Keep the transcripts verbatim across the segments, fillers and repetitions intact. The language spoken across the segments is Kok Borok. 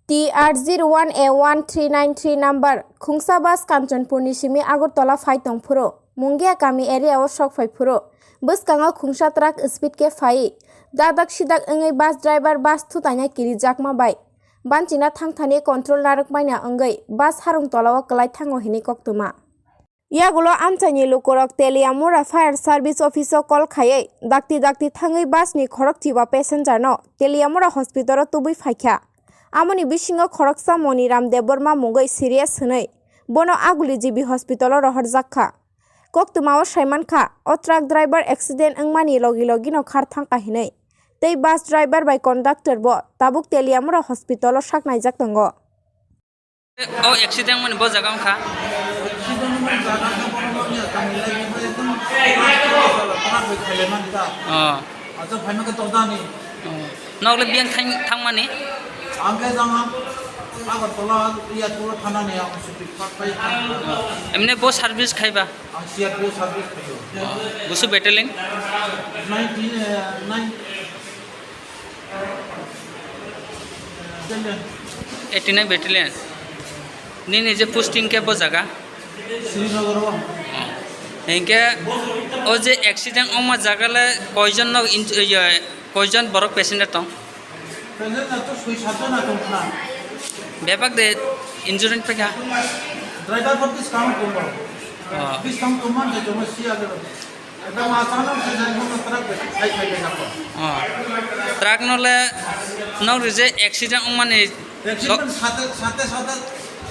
T R zero one A one three nine three number khungsa bus Kanchanpurni simi Agartala phai tong phuru, Mungia kami area o sok phai phuru, bwskango khungsa truck speed khe phai, dadak sidak wngwi bus driver bus thutaina kirijakma bai banchina thangthani control narwkmaina wngwi bus harung tola o kwlai thango hinwi koktwma. Yagulo amchaini lukurok Teliamura Fire Service Office o call khaiwi dakti dakti thangwi bus ni khorokchiba passenger no Teliamura hospital o tubui phaikha. Amoni bisingo khoroksa Moniram Debbarma mungwi serious hwnwi bono Aguli G B hospital o rohorjak kha. Koktwma o saimankha, o truck driver accident wngmani logi logi no khar thangkha hinwi. Tei bus driver bai conductor bo tabuk Teliamura hospital o sak naijak tongo. O accident wngmani bo jaga wngkha. Accident wngmani jaga khe bono nokni a kamilai khe bai ekdom khara bai khailaimani ta. Oh. Acha phaima khe todani. Oh. Nok le biyang thang-, thangmani? Ang khe jang ang Agartala airport thanani ang suti pat pai. Emne bo service khaiba? Ang C R P F service khaio. Oh. Busu battalion? Nineteen, eh, nine. Eighty nine battalion. Nini je posting khe bo jaga? Srinagar o. Hinkhe o je accident wngma jaga le koijon no in-, iya, koijon borok passenger tong? Passenger to soi sat jon tong khna. Bebak de injury paikha? Driver bo bwskang tongo. Oh. Bwskang tongma de tongma siya de. Ekdam achano se jai hono truck bai khai khai bai jako. Oh. Truck no le nok rije accident wngmani accident lo- sate, sate, sate.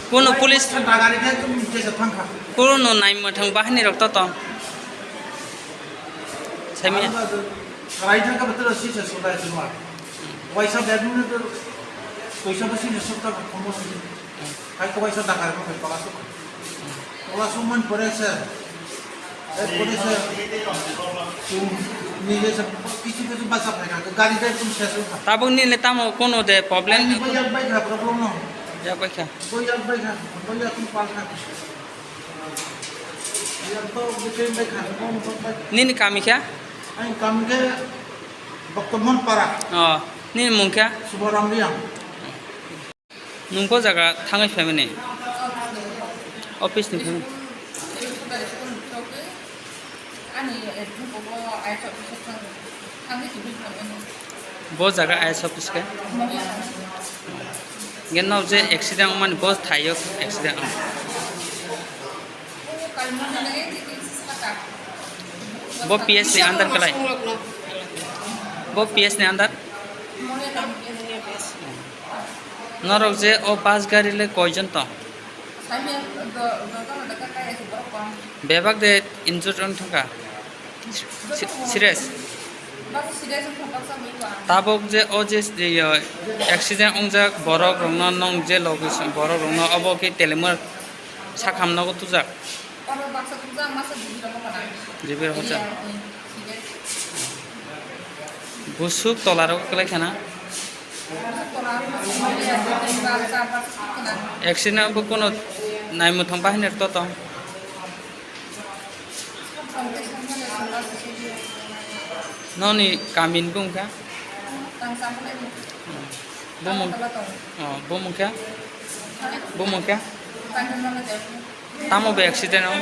Kuno police gari khe ekdom jesa thangkha. Kuno naima thang bahini rok to tong. Semi. Rai thangkha betul si se sudai semua. Waisa bedung itu koisa besi ni sukta komo sini. Hai ko waisa dakar ko pai pala suk. Pala suk man pore se. Eh, pore se. Tu ni je se kichu kichu basa pai ka. Gari dai tum se suk. Tabuk ni le tamo kono de problem. Ni boyak bai kha problem no. Ya bai kha. Boyak bai kha. Boyak tum pal kha. Boyak to bikin bai kha. Nini kami kha? Ai kami ke Boktomon para. Oh, nini mung kha? Subaram Riang. Nwng bo jaga thangwi phaimani? Office ni phaimani? Bo jaga I S office khe? Gen no je accident wngmani bo thaio accident wng. Bo P S ni under kalai? Bo P S ni under? Norok je o bus gari le koijon tong? Bebak de injured wng thangkha? Si-, serious? Tabuk je o je, iyo, accident wngjak borok rokno, nwng je logi borok rokno obo khe telemor sakhamno tujak? Jibir hocha. Busuk tola rok kwlai khana? Accident bo kono naimwthang bahini to tong? Noni kamini bung kha? Bumung, oh, bumung kha? Bumung kha? Tamo bai accident o?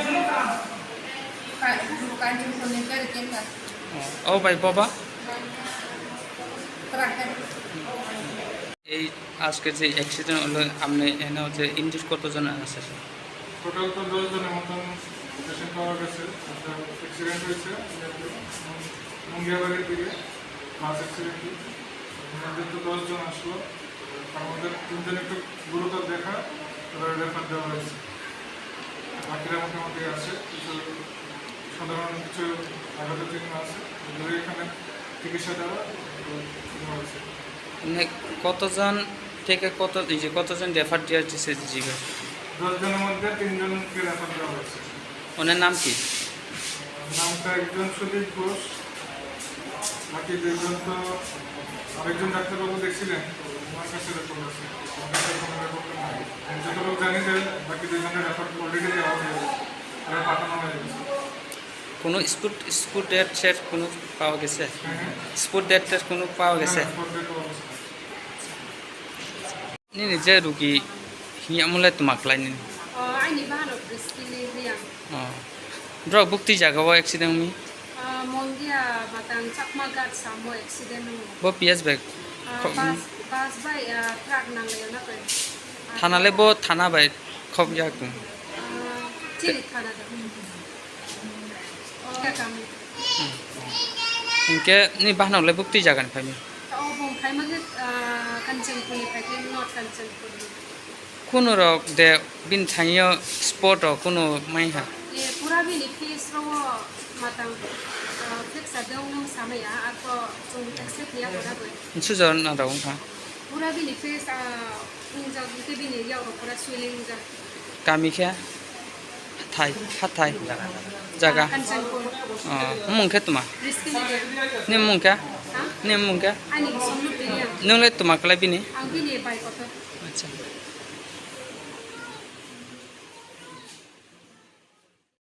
Oh, oh bai boba? এই আজকে যে অ্যাক্সিডেন্ট হলো, আপনি এনে যে ইনজুর কতজন আছে? টোটাল তো দশ জনের মতন পেশেন্ট পাওয়া গেছে। একটা অ্যাক্সিডেন্ট হয়েছে মুঙ্গিয়া বাড়ির দিকে, বাস অ্যাক্সিডেন্টে। এর মধ্যে তো দশ জন আসলো, তার মধ্যে তিনজন একটু গুরুতর দেখা, তাদের রেফার দেওয়া হয়েছে। বাকিরা মোটামুটি আছে, কিছু সাধারণ কিছু আঘাত চিহ্ন আছে, এগুলো এখানে চিকিৎসা দেওয়া, এগুলো হয়েছে। মানে কতজন থেকে কত, এই যে কতজন রেফার দেওয়া হচ্ছে জিজ্ঞেস? দশ জনের মধ্যে তিনজনকে রেফার দেওয়া হয়েছে। ওনার নাম কি? নামটা একজন সুদীপ ঘোষ, বাকি দুইজন তো আরেকজন ডাক্তারবাবু দেখছিলেন, তো ওনার কাছে রেফার আছে। আমার কাছে কোনো রেফার নাই। আমি যতটুকু জানি যে বাকি দুইজনের রেফার অলরেডি দেওয়া হয়ে গেছে, ওরা পাঠানো হয়ে গেছে। কোনো স্পট, স্পট ডেথের কোনো পাওয়া গেছে? হ্যাঁ, হ্যাঁ। স্পট ডেথের কোনো পাওয়া গেছে? হ্যাঁ, স্পট ডেথ পাওয়া গেছে। Nini je rugi hiyamulai tuma khlai nini? O, aini bahano Priskili Riang. O. Bro, bukti jaga o accident mi? Ah, Mondia matang Chakma Ghat samo accident no. Bo P S bai Ah, khok-, bus, bus bai, ah, truck nang le na koi. Thana le bo thana bai khok ya kung. Ah, chini thana da. Kya kam? Hinkhe ni bahano le bukti jaga ni phai mi? O bung phai ma khe, ah, Kanchanpur ni phai khe, North Kanchanpur ni. Kunu rok de bini thangyo spot o kunu mai ha? E, pura bini face ro o matang, ah, flex a dong nang samaya, ako chung accept ya pura bo. Nsu jor na rok wngkha? Pura bini face, ah, ungjak, hwnkhe bini yak rok pura swelling ungjak. Kami khe? Hathai, hathai. Jaga. Kanchanpur. Oh, mung khe tuma? Riskini de. Ni mung khe? Ha? Ni mung khe? Ani somno bini ang. Nung le tuma khlai bini? Ang bini bai kotor. Acha.